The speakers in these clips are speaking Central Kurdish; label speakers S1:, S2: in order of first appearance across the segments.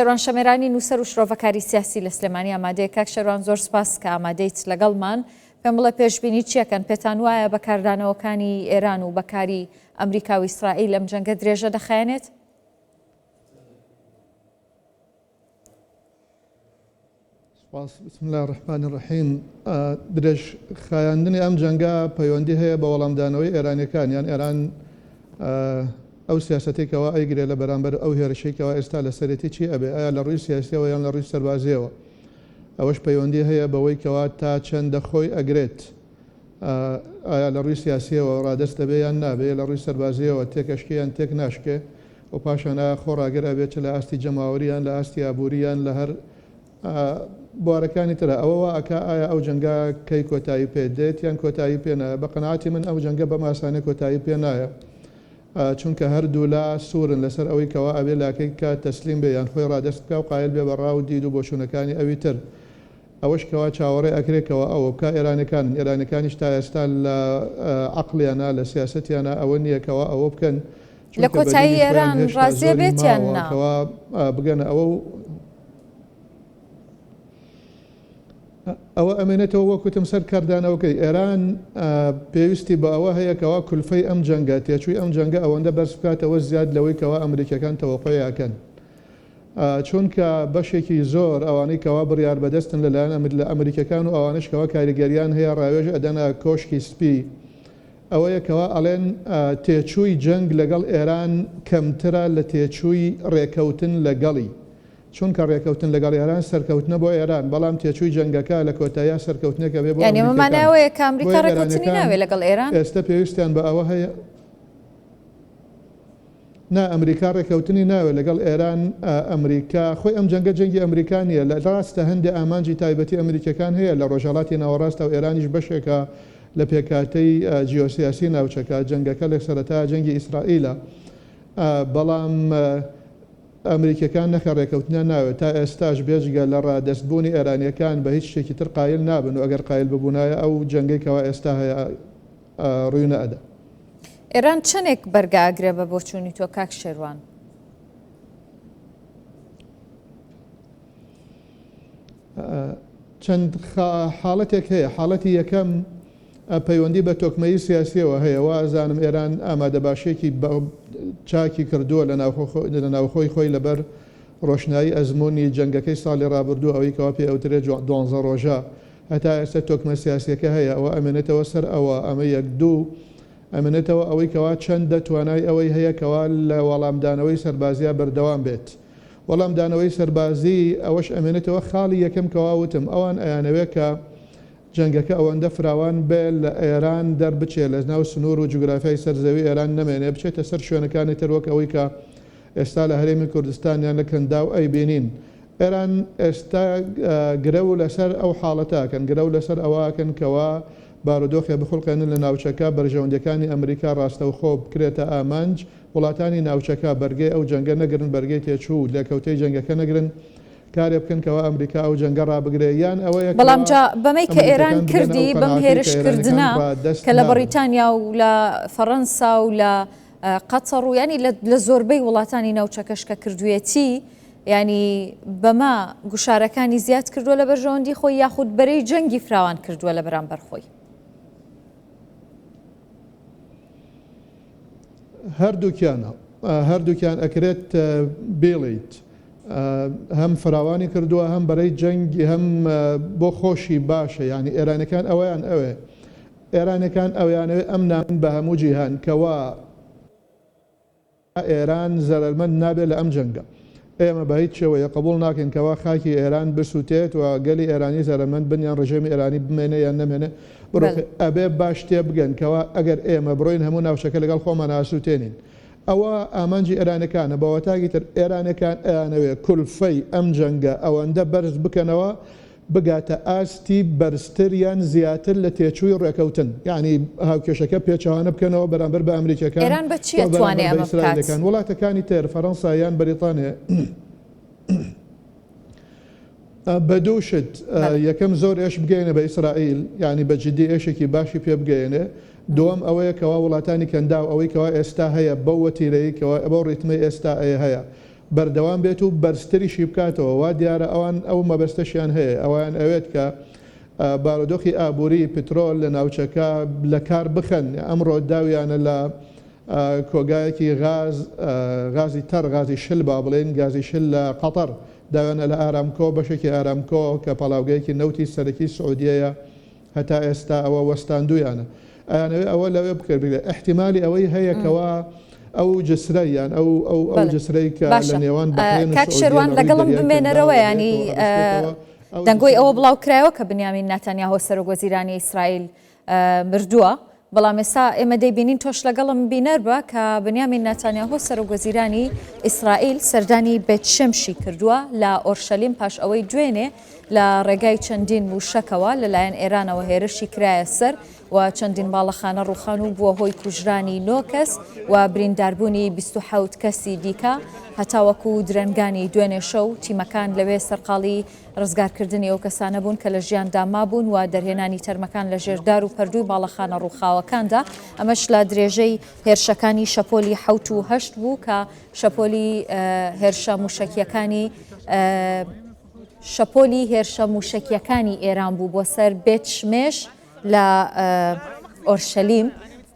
S1: شێروان شەمێرانی نووسەر و شرۆڤەکاری سیاسی لە سلێمانی ئامادەیە. کاک شێروان زۆر سپاس کە ئامادەیت لەگەڵمان. پێم بڵێ پێشبینی چیەکەن؟ پێتان وایە بە کاردانەوەکانی ئێران و بەکاری ئەمریکا و ئیسرائیل ئەم جەنگە درێژە دەخایەنێت؟
S2: سپاس. بسم اللە الرحمن الرحیم درێژ خایاندنی ئەم جەنگە پەیوەندی هەیە بە وەڵامدانەوەی ئێرانیەکان یان ئێران ئەو سیاسەتەی کەوا ئەیگرێ لە بەرامبەر ئەو هێرشەی کەوا ئێستا لەسەرێتی چی ئەبێ ئایا لە ڕووی سیاسیەوە یان لە ڕووی سەربازیەوە ئەوەش پەیوەندی هەیە بەوەی کەوا تا چەندە خۆی ئەگرێت ئایا لە ڕووی سیاسیەوە ڕادەست دەبێ یان نابێ لە ڕووی سەربازیەوە تێکەشکێ یان تێک ناشکێ و پاشان ئایا خۆڕاگر ئەبێ چ لە ئاستی جەماوەری یان لە ئاستی ئابووری یان لە هەر بوارەکانی ترا ئەوە وا ئەکا ئایا ئەو جەنگە کەی کۆتایی پێ دێت یان کۆتایی پێ نایە؟ بە قەناعەتی من ئەو جەنگە بەم ئاسانە کۆتایی پێ نایە چونکە هەردوولا سوورن لەسەر ئەوەی کەوا ئەبێ لاکەی کە تەسلیم بێ یان خۆی ڕادەست بکا و قایل بێ بە ڕا و دید و بۆچوونەکانی ئەوی تر. ئەوەش کەوا چاوەڕێ ئەکرێ کەوا ئەوە بکا ئێرانەکانن، ئێرانەکانیش تا ئێستا لە عەقڵیانا لە سیاسەتیانا ئەوە نییە کەوا ئەوە بکەن
S1: لە
S2: چونکە بە
S1: کۆتایی
S2: دیدی خۆیان
S1: ئێران
S2: هێشتا
S1: ڕازیە
S2: زۆری
S1: بێت یان
S2: ماوە
S1: نا؟
S2: کەوا بگەنە ئەوە و ئەوە ئەمێنێتەوە وەک وتم سەر کاردانەوەکەی ئێران پێویستی بە ئەوە هەیە کەوا کولفەی ئەم جەنگە تێچووی ئەم جەنگە ئەوەندە بەرز بکاتەوە زیاد لەوەی کەوا ئەمریکیەکان تەوەقوعی ئەکەن چونکە بەشێکی زۆر ئەوانەی کەوا بڕیار بەدەستن لەلایەن لە ئەمریکیەکان و ئەوانەش کەوا کاریگەریان هەیە ڕاوێژ ئەدەنە کۆشکی سپی ئەوەیە کەوا ئەڵێن تێچووی جەنگ لەگەڵ ئێران کەمترە لە تێچووی ڕێکەوتن لەگەڵی چونکە ڕێکەوتن لەگەڵ ئێران سەرکەوتنە بۆ ئێران بەڵام تێچووی جەنگەکە لە کۆتاییا سەرکەوتنێک ئەبێ بۆ
S1: یانی ئەمە
S2: ئەمریکیەکان
S1: مانای ئەوەیە کە ئەمریکا
S2: بۆیە
S1: ڕێکەوتنی
S2: ئێرانیەکان
S1: ناوێ لەگەڵ ئێران؟
S2: ئێستە پێویستیان بە ئەوە هەیە نا ئەمریکا ڕێکەوتنی ناوێ لەگەڵ ئێران ئەمریکا خۆی ئەم جەنگە جەنگی ئەمریکا نییە لە ڕاستە هەندێ ئامانجی تایبەتی ئەمریکیەکان هەیە لە ڕۆژهەڵاتی ناوەڕاستە و ئێرانیش بەشێکە لە پێکهاتەی جیۆسیاسی ناوچەکە جەنگەکە لە سەرەتا جەنگی ئیسرائیلە بەڵام ئەمریکیەکان نەخێر ڕێکەوتنیان ناوێت تا ئێستاش بێجگە لە ڕادەست بوونی ئێرانیەکان بە هیچ شتێکی تر قایل نابن و ئەگەر قایل ببونایە ئەو جەنگەی کەوا ئێستا هەیە ڕووی نەئەدا.
S1: ئێران چەنێک بەرگە ئەگرێ بە بۆچوونی تۆ کاک شێروان؟
S2: چەند حاڵەتێک هەیە حاڵەتی یەکەم پەیوەندی بە تۆکمەیی سیاسیەوە هەیە وا ئەزانم ئێران ئامادەباشیەکی چاکی کردووە لە ناوخۆی خۆی لەبەر ڕۆشنایی ئەزموونی جەنگەکەی ساڵی ڕابردوو ئەوەی کەوا پێ ئەوترێ دوانزە ڕۆژە هەتا ئێستا تۆکمە سیاسیەکە هەیە ئەوە ئەمێنێتەوە سەر ئەوە ئەمە یەک دوو ئەمێنێتەوە ئەوەی کەوا چەندە توانای ئەوەی هەیە کەوا لە وەڵامدانەوەی سەربازیا بەردەوام بێت وەڵامدانەوەی سەربازی ئەوەش ئەمێنێتەوە خاڵی یەکەم کەوا وتم ئەوان ئەیانەوێ کە جەنگەکە ئەوەندە فراوان بێ لە ئێران دەربچێ لە ناو سنوور و جوگرافیای سەر زەوی ئێران نەمێنێ بچێتە سەر شوێنەکانی تر وەک ئەوەی کە ئێستا لە هەرێمی کوردستان یان لە کەنداو ئەیبینین. ئێران ئێستا گرەو لەسەر ئەو حاڵەتە ئەکەن، گرەو لەسەر ئەوە ئەکەن کەوا بارودۆخێ بخوڵقێنن لە ناوچەکە، بەرژەوەندیەکانی ئەمریکا ڕاستەوخۆ بکرێتە ئامانج، وڵاتانی ناوچەکە بەرگەی ئەو جەنگە نەگرن، بەرگەی تێچوو و لێکەوتەی جەنگەکە نەگرن، کارێ بکەن کەوا ئەمریکا ئەو جەنگە ڕابگرێ، یان ئەوەیە
S1: بەڵام
S2: کەوا
S1: جا بەمەی کە ئێران
S2: ئەمریکیەکان بگەنە ئەو
S1: کردی، بەم
S2: قەناعەتەی کە ئێرانیەکان
S1: هێرشکردنە
S2: ڕادەست
S1: کە لە
S2: نابن.
S1: بەڕیتانیا و لە فەڕەنسا و لە قەتەڕ و یانی لە زۆربەی وڵاتانی ناوچەکەش کە کردوویەتی، یانی بەمە گوشارەکانی زیاد کردووە لە بەرژەوەندی خۆی یاخود بەرەی جەنگی فراوان کردووە لە بەرامبەر خۆی؟
S2: هەردووکیانە هەردووکیان ئەکرێت بیڵیت هەم فراوانی کردووە هەم بەرەی جەنگی هەم بۆ خۆشی باشە یعنی ئێرانەکان ئەوەیان ئەوێ ئێرانەکان ئەویانەوێ ئەم نان بە هەموو جیهان کەوا ئێران زەرەرمەند نابێت لە ئەم جەنگە. ئێمە بە هیچ شێوەیەک قبوڵ ناکەین کەوا خاکی ئێران بسوتێت و گەلی ئێرانی زەرەرمەند بن یان ڕژێمی ئێرانی بمێنێ یان نەمێنێ بڕوخێ. ئەبێ باش تێبگەن کەوا ئەگەر ئێمە بڕۆین هەموو ناوچەکە لەگەڵ خۆمان ئاسوتێنین. ئەوە ئامانجی ئێرانەکانە. بە واتاکی تر ئێرانەکان ئەیانەوێ کولفەی ئەم جەنگە ئەوەندە بەرز بکەنەوە بگاتە ئاستی بەرزتر یان زیاتر لە تێچووی ڕێکەوتن، یانی هاوکێشەکە پێچەوانە بکەنەوە بەرامبەر بە ئەمریکیەکان
S1: ئێران بە چی
S2: و
S1: ئەتوانێ
S2: بەرامبەر بە
S1: ئەمە بکات؟
S2: ئیسرائیلەکان. وڵاتەکانی تر، فەرەنسا یان بەریتانیا بە دوو شت،
S1: بەڵێ.
S2: یەکەم زۆر ئێش بگەیەنێ بە ئیسرائیل، یانی بە جدی ئێشێکی باشی پێ بگەیەنێ، دووەم ئەوەیە کەوا وڵاتانی کەنداو ئەوەی کەوا ئێستا هەیە بەو وەتیرەی کەوا بەو ڕیتمەی ئێستا هەیە. بەردەوام بێت و بەرزتریشی بکاتەوە. وا دیارە ئەوان ئەو مەبەستەشیان هەیە، ئەوەیان ئەوێت کە بارودۆخی ئابووری پترۆل لە ناوچەکە لە کار بخەن. ئەمڕۆ داویانە لە کۆگایەکی غاز، غازی تەڕ، غازی شل با بڵێین، گازی شل لە قەتەر، داویانە لە ئارامکۆ، بەشێکی ئارامکۆ کە پاڵاوگەیەکی نەوتی سەرەکی سعودیەیە، هەتا ئێستا ئەوە وەستاندوویانە. ئەیانەوێ ئەوە لەوێ بکرێت. ئیحتیمالی ئەوەی هەیە کەوا ئەو جسرە یان ئەو ئەو ئەو جسرەی کە لە نێوان بەحرێن و
S1: کاک
S2: سعودیە
S1: شێروان
S2: لە ڕووی
S1: لەگەڵم
S2: دەریای
S1: بمێنەرەوە
S2: کەنداوە
S1: یانی
S2: بەیەکەوە ئەبەستێتەوە، ئەو
S1: دەنگۆی
S2: جسرە
S1: ئەوە بڵاو کرایەوە کە بنیامین ناتانیاهۆ سەرۆک وەزیرانی ئیسرائیل مردووە، بەڵام ئێستا ئێمە دەیبینین تۆش لەگەڵم بینەر بە کە بنیامین ناتانیاهۆ سەرۆک وەزیرانی ئیسرائیل سەردانی بێت شەمشی کردووە لە ئۆرشەلیم پاش ئەوەی دوێنێ لە ڕێگای چەندین مووشەکەوە لەلایەن ئێرانەوە هێرشی کرایە سەر و چەندین باڵەخانە ڕووخان و بووە هۆی کوژرانی نۆ کەس و برینداربوونی 27 کەسی دیکە هەتاوەکو درەنگانی دوێنێ شەو تیمەکان لەوێ سەرقاڵی ڕزگارکردنی ئەو کەسانە بوون کە لە ژیاندا مابوون و دەرهێنانی تەرمەکان لە ژێر دار و پەردووی باڵەخانە ڕووخاوەکاندا، ئەمەش لە درێژەی هێرشەکانی شەپۆلی حەوت و هەشت بوو کە شەپۆلی هێرشە مووشەکییەکانی شەپۆلی هێرشە مووشەکییەکانی ئێران بوو بۆ سەر بێت شمێش لە ئۆرشەلیم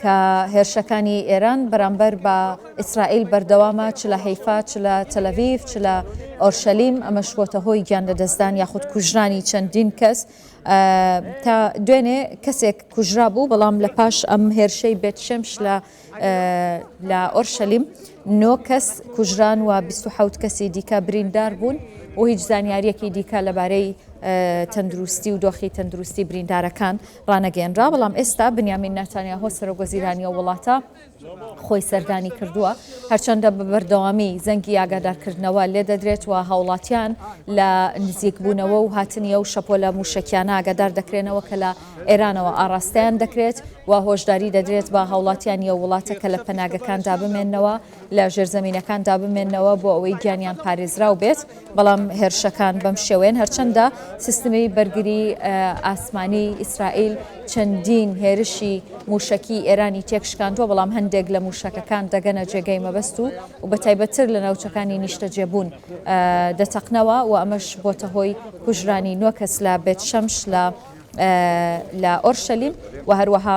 S1: کە هێرشەکانی ئێران بەرامبەر بە ئیسرائیل بەردەوامە چ لە حەیفا چ لە تەلەڤیڤ چ لە ئۆرشەلیم ئەمەش بۆتە هۆی گیان لەدەستدان یاخود کوژرانی چەندین کەس تا دوێنێ کەسێک کوژرا بوو بەڵام لە پاش ئەم هێرشەی بێتشمش لە لە ئۆرشەلیم نۆ کەس کوژران و 27 کەسی دیکە بریندار بوون و هیچ زانیاریەکی دیکە لەبارەی تەندروستی و دۆخی تەندروستی بریندارەکان ڕانەگەیەنرا، بەڵام ئێستا بنیامین ناتانیاهۆ سەرۆک وەزیرانی ئەو وڵاتە خۆی سەردانی کردووە، هەرچەندە بە بەردەوامی زەنگی ئاگادارکردنەوە لێدەدرێت و هاوڵاتیان لە نزیکبوونەوە و هاتنی ئەو شەپۆلە مووشەکیانە ئاگادار دەکرێنەوە کە لە ئێرانەوە ئاڕاستەیان دەکرێت و هۆشداری دەدرێت بە هاوڵاتیانی ئەو وڵاتە کە لە پەناگەکاندا بمێننەوە لە ژێرزەمینەکاندا بمێننەوە بۆ ئەوەی گیانیان پارێزراو بێت، بەڵام هێرشەکان بەم شێوەیەن، هەرچەندە سیستمی بەرگری ئاسمانی ئیسرائیل چەندین هێرشی مووشەکی ئێرانی تێکشکاندووە، بەڵام هەندێک لە مووشەکەکان دەگەنە جێگەی مەبەست و و بەتایبەتتر لە ناوچەکانی نیشتەجێبوون دەتەقنەوە و ئەمەش بۆتە هۆی کوژرانی نۆ کەس لە بێت شەمش لە لە ئۆرشەلیم و هەروەها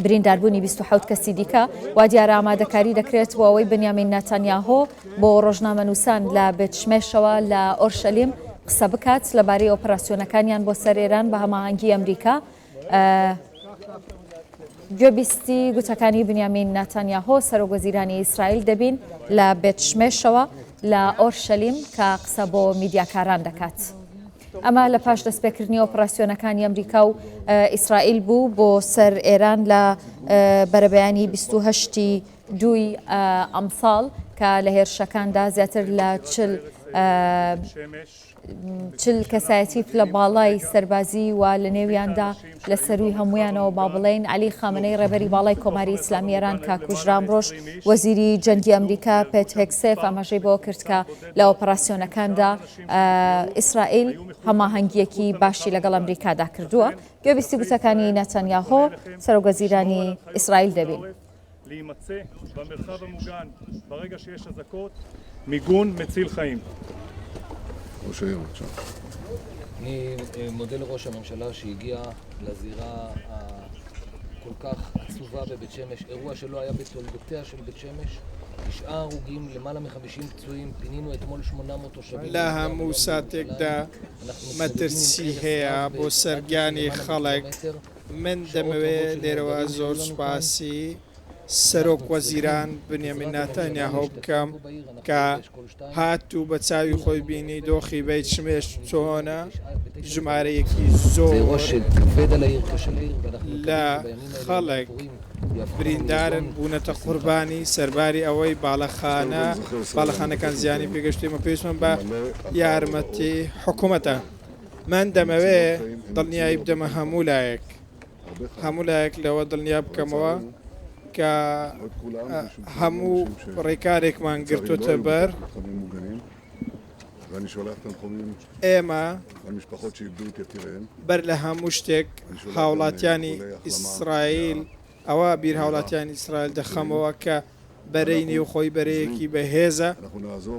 S1: برینداربوونی 27 کەسی دیکە. وا دیارە ئامادەکاری دەکرێت بۆ ئەوەی بنیامین ناتانیاهۆ بۆ ڕۆژنامەنووسان لە بێتشمێشەوە لە ئۆرشەلیم قسە بکات لەبارەی ئۆپەراسیۆنەکانیان بۆ سەر ئێران بە هەماهەنگی ئەمریکا. گوێبیستی گوتەکانی بنیامین ناتانیاهۆ سەرۆکوەزیرانی ئیسرائیل دەبین لە بێتشمێشەوە لە ئۆرشەلیم کە قسە بۆ میدیاکاران دەکات. ئەمە لە پاش دەستپێکردنی ئۆپراسیۆنەکانی ئەمریکا و ئیسرائیل بوو بۆ سەر ئێران لە بەرەبەیانی 28 دووی ئەمساڵ کە لە هێرشەکاندا زیاتر لە چل چل کەسایەتی پلە باڵای سەربازی و لە نێویاندا لە سەرووی هەموویانەوە با بڵێین عەلی خامنەی ڕێبەری باڵای کۆماری ئیسلامی ئێران کە کوژرا ئەمڕۆش وەزیری جەنگی ئەمریکا پێت هێگسێف ئاماژەی بەوە کرد کە لە ئۆپەراسیۆنەکاندا ئیسرائیل هەماهەنگییەکی باشی لەگەڵ ئەمریکادا کردووە. گوێبیستی گوتەکانی نەتەنیاهۆ سەرۆکوەزیرانی ئیسرائیل دەبین.
S3: להימצא במרחב המוגן ברגע שיש אזעקות, מיגון מציל חיים.
S4: ראש העיר, בבקשה.
S5: אני מודה לראש הממשלה שהגיע לזירה הכל כך עצובה בבית שמש, אירוע שלא היה בתולדותיה של בית שמש, תשעה הרוגים, למעלה מחמישים פצועים, פינינו אתמול 800 תושבים.
S6: لە هەموو ساتێکدا مەترسی هەیە بۆ سەر گیانی خەڵک، من دەمەوێ لێرەوە زۆر سوپاسی سەرۆک وەزیران بنیامین ناتانیاهۆ بکەم کە هات و بە چاوی خۆی بینی دۆخی بەیت شمێش چۆنە، ژمارەیەکی زۆر لە خەڵک بریندارن بوونەتە قوربانی، سەرباری ئەوەی باڵەخانە باڵەخانەکان زیانی پێگەشتووە، ئێمە پێویستمان بە یارمەتی حکومەتە. من دەمەوێ دڵنیایی بدەمە هەموو لایەک، هەموو لایەک لەوە دڵنیا بکەمەوە کە هەموو ڕێکارێکمان گرتووەتە بەر. ئێمە بەر لە هەموو شتێک هاوڵاتیانی ئیسرائیل، ئەوە بیر هاوڵاتیانی ئیسرائیل دەخەمەوە کە. بەرەی نێوخۆی بەرەیەکی بەهێزە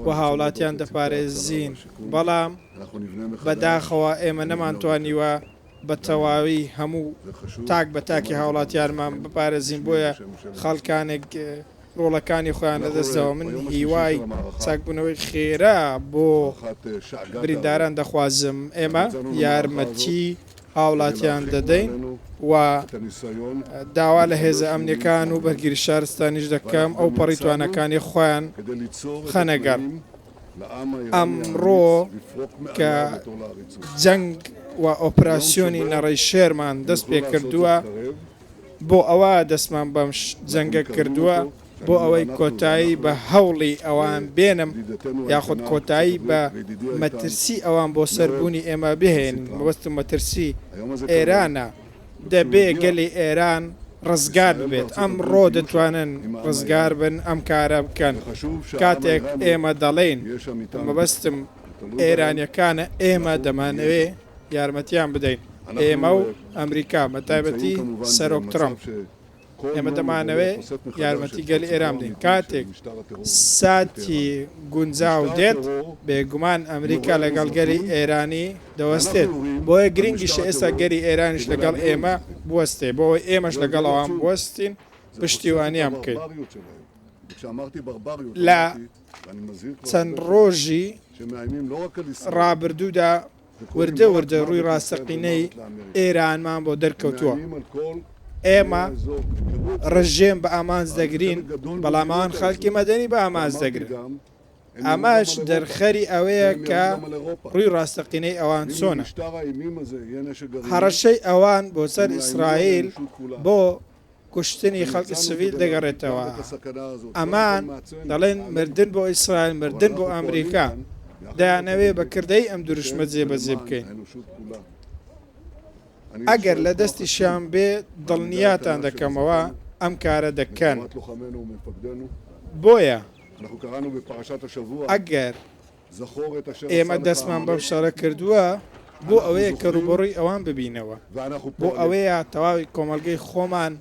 S6: و هاوڵاتیان دەپارێزین، بەڵام بەداخەوە ئێمە نەمانتوانیوە بە تەواوی هەموو تاک بە تاکی هاوڵاتیانمان بپارێزین، بۆیە خەڵکانێک ڕۆڵەکانی خۆیان لەدەستداوە، من هیوای چاکبوونەوەی خێرا بۆ برینداران دەخوازم، ئێمە یارمەتی هاوڵاتیان دەدەین و داوا لە هێزە ئەمنیەکان و بەرگری شارستانیش دەکەم ئەوپەڕی تواناکانی خۆیان بخەنە گەڕ. ئەمڕۆ کە جەنگ و ئۆپراسیۆنی نەڕەی شێرمان دەست پێکردووە، بۆ ئەوە دەستمان بەم جەنگە کردووە بۆ ئەوەی کۆتایی بە هەوڵی ئەوان بێنم یاخود کۆتایی بە مەترسی ئەوان بۆ سەر بوونی ئێمە بهێنین، مەبەستم مەترسی ئێرانە، دەبێ گەلی ئێران ڕزگار ببێت، ئەمڕۆ دەتوانن ڕزگار بن ئەم کارە بکەن، کاتێک ئێمە دەڵێین مەبەستم ئێرانیەکانە ئێمە دەمانەوێ یارمەتیان بدەین، ئێمە و ئەمریکا بەتایبەتی سەرۆک ترەمپ. ئێمە دەمانەوێت یارمەتی گەلی ئێران بدەین. کاتێک ساتی گونجاو دێت، بێگومان ئەمریکا لەگەڵ گەلی ئێرانی دەوەستێت. بۆیە گرنگیشە ئێستا گەلی ئێرانیش لەگەڵ ئێمە بوەستێ، بۆ ئەوەی ئێمەش لەگەڵ ئەوان بوەستین، پشتیوانیان بکەین. لە چەند ڕۆژی ڕابردوودا وردە وردە ڕووی ڕاستەقینەی ئێرانمان بۆ دەرکەوتووە. ئێمە ڕژێم بە ئامانج دەگرین، بەڵام ئەوان خەڵکی مەدەنی بە ئامانج دەگرن. ئەمەش دەرخەری ئەوەیە کە ڕووی ڕاستەقینەی ئەوان چۆنە. هەڕەشەی ئەوان بۆ سەر ئیسرائیل بۆ کوشتنی خەڵکی سڤیل دەگەڕێتەوە. ئەمان دەڵێن مردن بۆ ئیسرائیل، مردن بۆ ئەمریکا. دەیانەوێ بە کردەیی ئەم دروشمە جێبەجێ بکەین. ئەگەر لە دەستیشیان بێ دڵنیاتان دەکەمەوە ئەم کارە دەکەن. بۆیە ئەگەر ئێمە دەستمان بەم شەڕە کردووە بۆ ئەوەیە کە ڕووبەڕووی ئەوان ببینەوە، بۆ ئەوەیە تەواوی کۆمەڵگەی خۆمان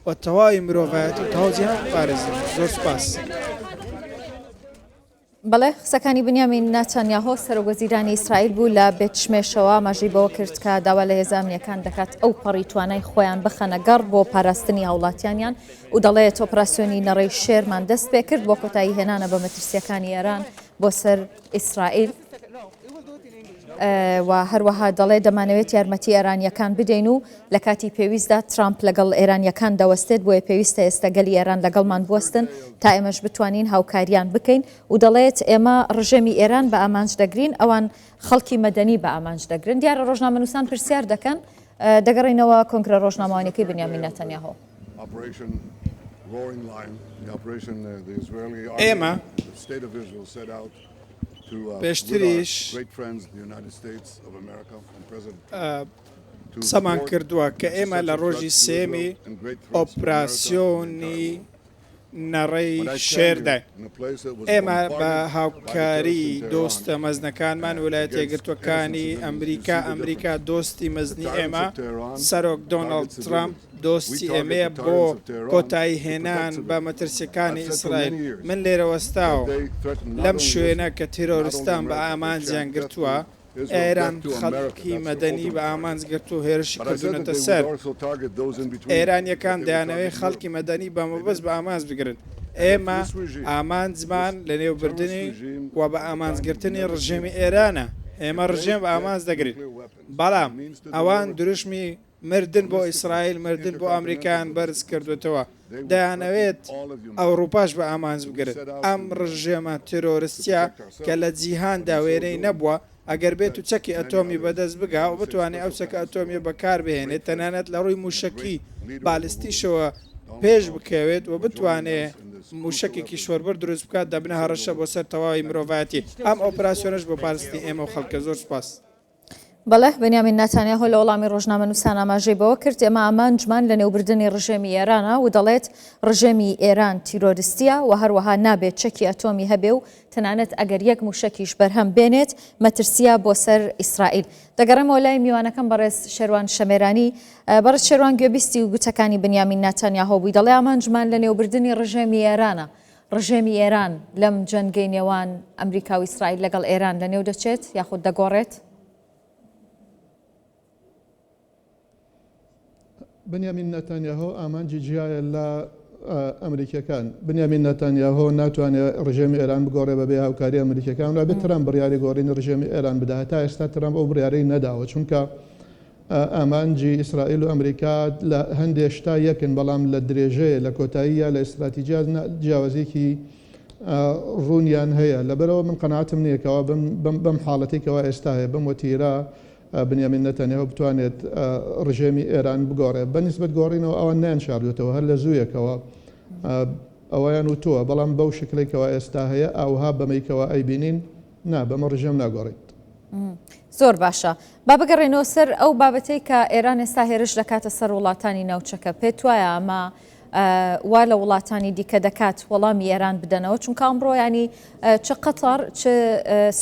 S6: و تەواوی مرۆڤایەتی و تەواو جیهان بپارێزین. زۆر سوپاس.
S1: بەڵێ، قسەکانی بنیامین ناتانیاهۆ، سەرۆکوەزیرانی ئیسرائیل بوو لە بێتشمێشەوە، ئاماژەی بەوە کرد کە داوا لە هێزە ئەمنییەکان دەکات ئەوپەڕی توانای خۆیان بخەنە گەڕ بۆ پاراستنی هاوڵاتیانیان و دەڵێت ئۆپراسیۆنی نەڕەی شێرمان دەست پێکرد بۆ کۆتایی هێنانە بە مەترسییەکانی ئێران بۆ سەر ئیسرائیل و هەروەها دەڵێ دەمانەوێت یارمەتی ئێرانییەکان بدەین و لە کاتی پێویستدا ترامپ لەگەڵ ئێرانییەکان دەوەستێت بۆیە پێویستە ئێستا گەلی ئێران لەگەڵمان بوەستن تا ئێمەش بتوانین هاوکاریان بکەین و دەڵێت ئێمە ڕژێمی ئێران بە ئامانج دەگرین ئەوان خەڵکی مەدەنی بە ئامانج دەگرن دیارە ڕۆژنامەنووسان پرسیار دەکەن دەگەڕینەوە کۆنگرە ڕۆژنامەوانیەکەی بنیامین ناتانیاهۆ.
S6: ئێمە پێشتریش قسەمان کردووە کە ئێمە لە ڕۆژی سێیەمی ئۆپراسیۆنی نەڕەی شێرداین. ئێمە بە هاوکاری دۆستە مەزنەکانمان، ویلایەتە یەکگرتووەکانی ئەمریکا، ئەمریکا دۆستی مەزنی ئێمە، سەرۆک دۆناڵد ترەمپ دۆستی ئێمەیە بۆ کۆتایی هێنان بە مەترسییەکانی ئیسرائیل. من لێرە وەستاوم، لەم شوێنە کە تیرۆریستان بە ئامانجیان گرتووە، ئێران خەڵکی مەدەنی بە ئامانج گرت و هێرشی کردوونەتە سەر. ئێرانییەکان دەیانەوێت خەڵکی مەدەنی بە مەبەست بە ئامانج بگرن. ئێمە ئامانجمان لەنێوبردنی و بە ئامانجگرتنی ڕژێمی ئێرانە. ئێمە ڕژێم بە ئامانج دەگرین. بەڵام ئەوان دروشمی مردن بۆ ئیسرائیل، مردن بۆ ئەمریکایان بەرز کردووەتەوە. دەیانەوێت ئەوڕوپاش بە ئامانج بگرن. ئەم ڕژێمە تێرۆرستییە کە لە جیهاندا وێنەی نەبووە، ئەگەر بێت و چەکی ئەتۆمی بەدەست بگا و بتوانێت ئەو چەکە ئەتۆمییە بەکار بهێنێت، تەنانەت لە ڕووی مووشەکی بالستیشەوە پێش بکەوێت و بتوانێت مووشەکی کیشوەربڕ دروست بکات، دەبنە هەڕەشە بۆ سەر تەواوی مرۆڤایەتی. ئەم ئۆپراسیۆنەش بۆ پارستنی ئێمە و خەڵکە. زۆر سوپاس.
S1: بەڵێ، بنیامین ناتانیاهۆ لە وەڵامی ڕۆژنامەنووسان ئاماژەی بەوە کرد، ئێمە ئامانجمان لەنێوبردنی ڕژێمی ئێرانە و دەڵێت ڕژێمی ئێران تیرۆرستییە و هەروەها نابێت چەکی ئەتۆمی هەبێ و تەنانەت ئەگەر یەک مووشەکیش بەرهەم بێنێت مەترسییە بۆ سەر ئیسرائیل. دەگەڕێمەوە لای میوانەکەم بەڕێز شێروان شەمێرانی. بەڕێز شێروان گوێبیستی گوتەکانی بنیامین ناتانیاهۆ بووی، دەڵێ ئامانجمان لەنێوبردنی ڕژێمی ئێرانە. ڕژێمی ئێران لەم جەنگەی نێوان ئەمریکا و ئیسرائیل لەگەڵ ئێران لەنێو دەچێت یاخود دەگۆڕێت؟
S2: بنیامین نەتانیاهۆ ئامانجی جیایە لە ئەمریکیەکان. بنیامین نەتانیاهۆ ناتوانێت ڕژێمی ئێران بگۆڕێ بەبێ هاوکاری ئەمریکیەکان و ئەبێت ترەمپ بڕیاری گۆڕینی ڕژێمی ئێران بدا. هەتا ئێستا ترەمپ ئەو بڕیارەی نەداوە چونکە ئامانجی ئیسرائیل و ئەمریکا لە هەندێ شتا یەکن بەڵام لە درێژەیە لە کۆتاییە لە ئیستراتیجیا جیاوازیەکی ڕوونیان هەیە. لەبەرئەوە من قەناعەتم نییە کەوا بەم حاڵەتەی کەوا ئێستا هەیە بەم وەتیرە بنیامین نەتانیاهۆ بتوانێت ڕژێمی ئێران بگۆڕێت. بە نیسبەت گۆڕینەوە ئەوان نەیانشاردووەتەوە، هەر لە زوویەکەوە ئەوەیان وتووە، بەڵام بەو شکلەی کەوا ئێستا هەیە ئاوها بەمەی کەوا ئەیبینین نا بەمە ڕژێم ناگۆڕیت.
S1: زۆر باشە با بگەڕێینەوە سەر ئەو بابەتەی کە ئێران ئێستا هێرش دەکاتە سەر وڵاتانی ناوچەکە، پێت وایە ئەمە وا لە وڵاتانی دیکە دەکات وەڵامی ئێران بدەنەوە چونکە ئەمڕۆ ینی چ قەتەر چ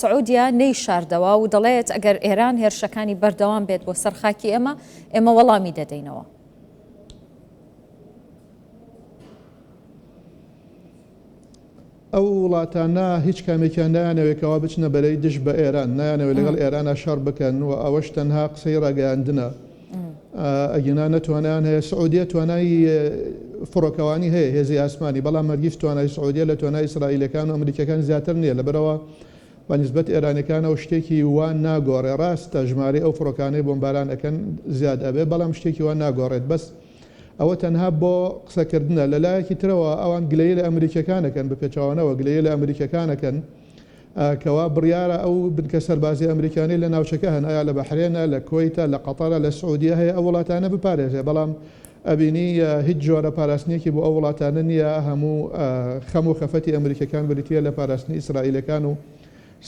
S1: سعودیا نەیشاردەوە و دەڵێت ئەگەر ئێران هێرشەکانی بەردەوام بێت بۆ سەر خاکی ئێمە ئێمە وەڵامی دەدەینەوە.
S2: ئەو وڵاتانە هیچ کامێکیان نایانەوێت کەوا بچنە بەرەی دژ بە ئێران، نایانەوێت لەگەڵ ئێرانا شەڕ بکەن و ئەوەش تەنها قسەی ڕاگەیاندنە. ئەگینا نە توانایان هەیە، سعودیە توانای فڕۆکەوانی هەیە، هێزی ئاسمانی، بەڵام هەرگیز توانای سعودیە لە توانای ئیسرائیلەکان و ئەمریکیەکان زیاتر نییە، لەبەرئەوە بە نیسبەت ئێرانیەکانەوە شتێکی وا ناگۆڕێ، ڕاستە ژمارەی ئەو فڕۆکانەی بۆمباران ئەکەن زیاد ئەبێ، بەڵام شتێکی وا ناگۆڕێت، بەس ئەوە تەنها بۆ قسەکردنە، لە لایەکی ترەوە ئەوان گلەیی لە ئەمریکیەکان ئەکەن، بە پێچەوانەوە گلەیی لە ئەمریکیەکان ئەکەن کەوا بڕیارە ئەو بنکە سەربازیە ئەمریکیانەی لە ناوچەکە هەن ئایا لە بەحرێنە، لە کوەیتە، لە قەتەرە، لە سعودیە هەیە ئەو وڵاتانە بپارێزێ، بەڵام ئەبینی هیچ جۆرە پاراستنێکی بۆ ئەو وڵاتانە نییە، هەموو خەم و خەفەتی ئەمریکیەکان بریتیە لە پاراستنی ئیسرائیلەکان و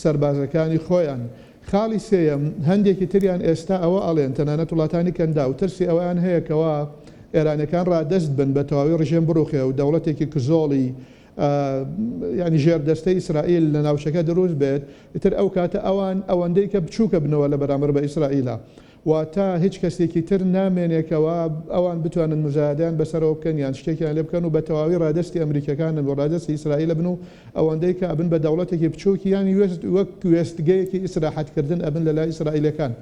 S2: سەربازەکانی خۆیان. خاڵی سێیەم، هەندێکی تریان ئێستا ئەوە ئەڵێن، تەنانەت وڵاتانی کەنداو ترسی ئەوەیان هەیە کەوا ئێرانیەکان ڕادەست بن بە تەواوی ڕژێم بڕوخێ و دەوڵەتێکی کزۆڵی یانی ژێردەستەی ئیسرائیل لە ناوچەکە دروست بێت، ئیتر ئەو کاتە ئەوان ئەوەندەی کە بچووکە بنەوە لە بەرامبەر بە ئیسرائیلا. واتە هیچ کەسێکی تر نامێنێ کەوا ئەوان بتوانن موزایەدەیان بەسەرەوە بکەن یان شتێکیان لێ بکەن و بە تەواوی ڕادەستی ئەمریکیەکانن و ڕادەستی ئیسرائیلە بن و ئەوەندەی کە ئەبن بە دەوڵەتێکی بچووک یان وەک وێستگەیەکی ئیسراحەت کردن ئەبن لە لای ئیسرائیلەکان.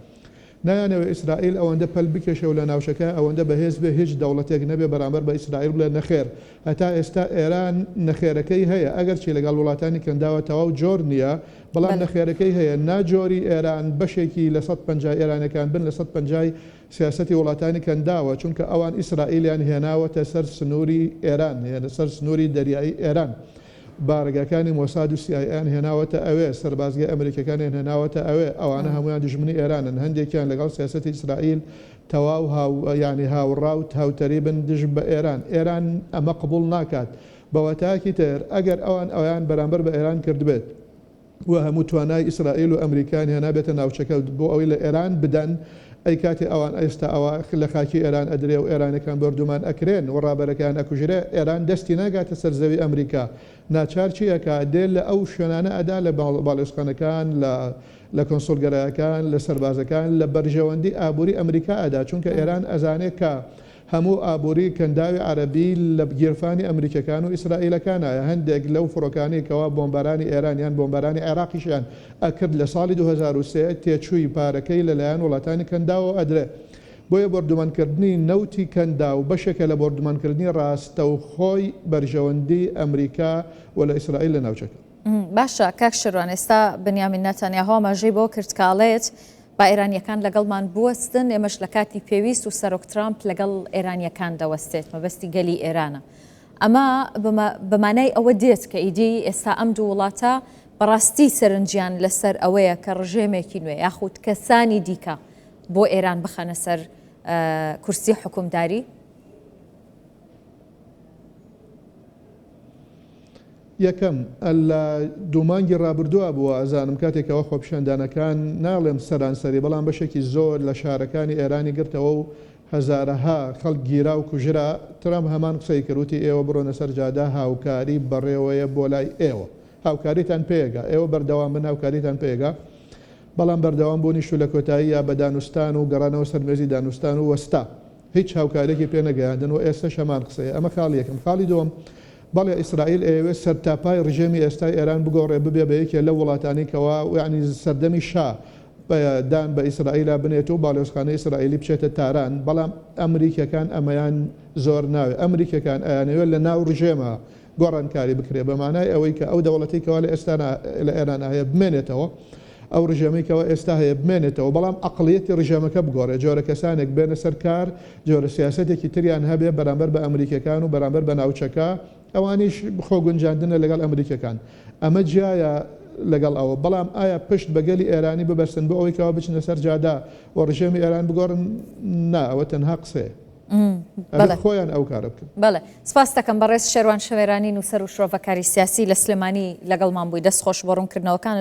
S2: نایانەوێ ئیسرائیل ئەوەندە پەل بکێشێ و لە ناوچەکە ئەوەندە بەهێز بێ هیچ دەوڵەتێک نەبێ بەرامبەر بە ئیسرائیل بڵێ نەخێر. هەتا ئێستا ئێران نەخێرەکەی هەیە ئەگەرچی لەگەڵ وڵاتانی کەنداوە تەواو جۆر نییە بەڵام نەخێرەکەی هەیە نا جۆری ئێران بەشێکی 50% ئێرانەکان بن 50% سیاسەتی وڵاتانی کەنداوە چونکە ئەوان ئیسرائیلیان هێناوەتە سەر سنووری ئێران هێنە سەر سنووری دەریایی ئێران بارەگاکانی مۆساد و سی ئای ئەیان هێناوەتە ئەوێ سەربازگەی ئەمریکەکانیان هێناوەتە ئەوێ ئەوانە هەموویان دوژمنی ئێرانن هەندێکیان لەگەڵ سیاسەتی ئیسرائیل تەواو هاو یانی هاوڕا و هاوتەریبن دژ بە ئێران ئێران ئەمە قبوڵ ناکات بە واتایەکی تر ئەگەر ئەوان ئەوەیان بەرامبەر بە ئێران کردبێت و هەموو توانای ئیسرائیل و ئەمریکایان هێنابێتە ناوچەکە بۆ ئەوەی لە ئێران بدەن ئەی کاتێ ئەوان ئێستا ئەوە لە خاکی ئێران ئەدرێ و ئێرانەکان بۆردومان ئەکرێن و ڕابەرەکەیان ئەکوژرێ ئێران دەستی ناگاتە سەر زەوی ئەمریکا ناچار چی ئەکا دێ لە ئەو شوێنانە ئەدا لە باڵیۆزخانەکان لە لە کۆنسوڵگەرایەکان، لە سەربازەکان، لە بەرژەوەندی ئابووری ئەمریکا ئەدا، چونکە ئێران ئەزانێ کە هەموو ئابووری کەنداوی عەرەبی لە گیرفانی ئەمریکیەکان و ئیسرائیلەکانایە، هەندێک لەو فڕۆکانەی کەوا بۆمبارانی ئێران یان بۆمبارانی عێراقیشیان ئەکرد لە ساڵی 2003 تێچووی پارەکەی لە لایەن وڵاتانی کەنداوەوە ئەدرێ. بۆیە بۆردومانکردنی نەوتی کەنداو بەشێکە لە بۆردومانکردنی ڕاستەوخۆی بەرژەوەندی ئەمریکا و لە ئیسرائیل لە ناوچەکە.
S1: باشە کاک شێروان ئێستا بنیامین ناتانیاهۆ ئاماژەی بەوە کرد کە ئەڵێت با ئێرانیەکان لەگەڵمان بوەستن ئێمەش لە کاتی پێویست و سەرۆک ترامپ لەگەڵ ئێرانیەکان دەوەستێت مەبەستی گەلی ئێرانە ئەمە بە مانای ئەوە دێت کە ئیدی ئێستا ئەم دوو وڵاتە بەڕاستی سەرنجیان لەسەر ئەوەیە کە ڕژێمێکی نوێ یاخود کەسانی دیکە بۆ ئێران بخەنە سەر کورسی حکومداری؟
S2: یەکەم، لە دوو مانگی ڕابردووە بووە ئەزانم کاتێک کەوا خۆپیشاندانەکان ناڵێم سەرانسەری بەڵام بەشێکی زۆر لە شارەکانی ئێرانی گرتەوە و هەزارەها خەڵک گیرا و کوژرا، ترەمپ هەمان قسەی کرد وتی ئێوە بڕۆنە سەر جادە هاوکاری بەڕێوەیە بۆ لای ئێوە هاوکاریتان پێگا ئێوە بەردەوام بن هاوکاریتان پێگا بەڵام بەردەوام بوونیش و لە کۆتاییە بە دانوستان و گەڕانەوە سەر مێزی دانوستان و وەستا هیچ هاوکاریەکی پێ نەگەیاندن و ئێستەش هەمان قسەیە ئەمە خاڵی یەکەم خاڵی دووەم. بەڵێ ئیسرائیل ئەیەوێت سەرتاپای ڕژێمی ئێستای ئێران بگۆڕێ ببێ بە یەکێ لەو وڵاتانەی کەوا یانی سەردەمی شا دان بە ئیسرائیلا بنێت و باڵیۆزخانەی ئیسرائیلی بچێتە تاران، بەڵام ئەمریکیەکان ئەمەیان زۆر ناوێ، ئەمریکیەکان ئەیانەوێت لە ناو ڕژێما گۆڕانکاری بکرێ بە مانای ئەوەی کە ئەو دەوڵەتەی کەوا لە ئێستا لە ئێرانا هەیە بمێنێتەوە، ئەو ڕژێمەی کەوا ئێستا هەیە بمێنێتەوە، بەڵام عەقڵیەتی ڕژێمەکە بگۆڕێ، جۆرە کەسانێک بێنە سەر کار، جۆرە سیاسەتێکی تریان هەبێ بەرامبەر بە ئەمریکیەکان و بەرامبەر بە ناوچەکە، ئەوانیش خۆ گونجاندنە لەگەڵ ئەمریکیەکان. ئەمە جیایە لەگەڵ ئەوە. بەڵام ئایا پشت بە گەلی ئێرانی ببەستن بۆ ئەوەی کەوا بچنە سەر جادە و ڕژێمی ئێران بگۆڕن؟ نا، ئەوە تەنها قسەیە. ئەبێ خۆیان ئەو کارە بکەن.
S1: بەڵێ. سپاست دەکەم بەڕێز شێروان شەوێرانی نووسەر و شرۆڤەکاری سیاسی لە سلێمانی لەگەڵمان بووی. دەست خۆش بۆ ڕوونکردنەوەکانت.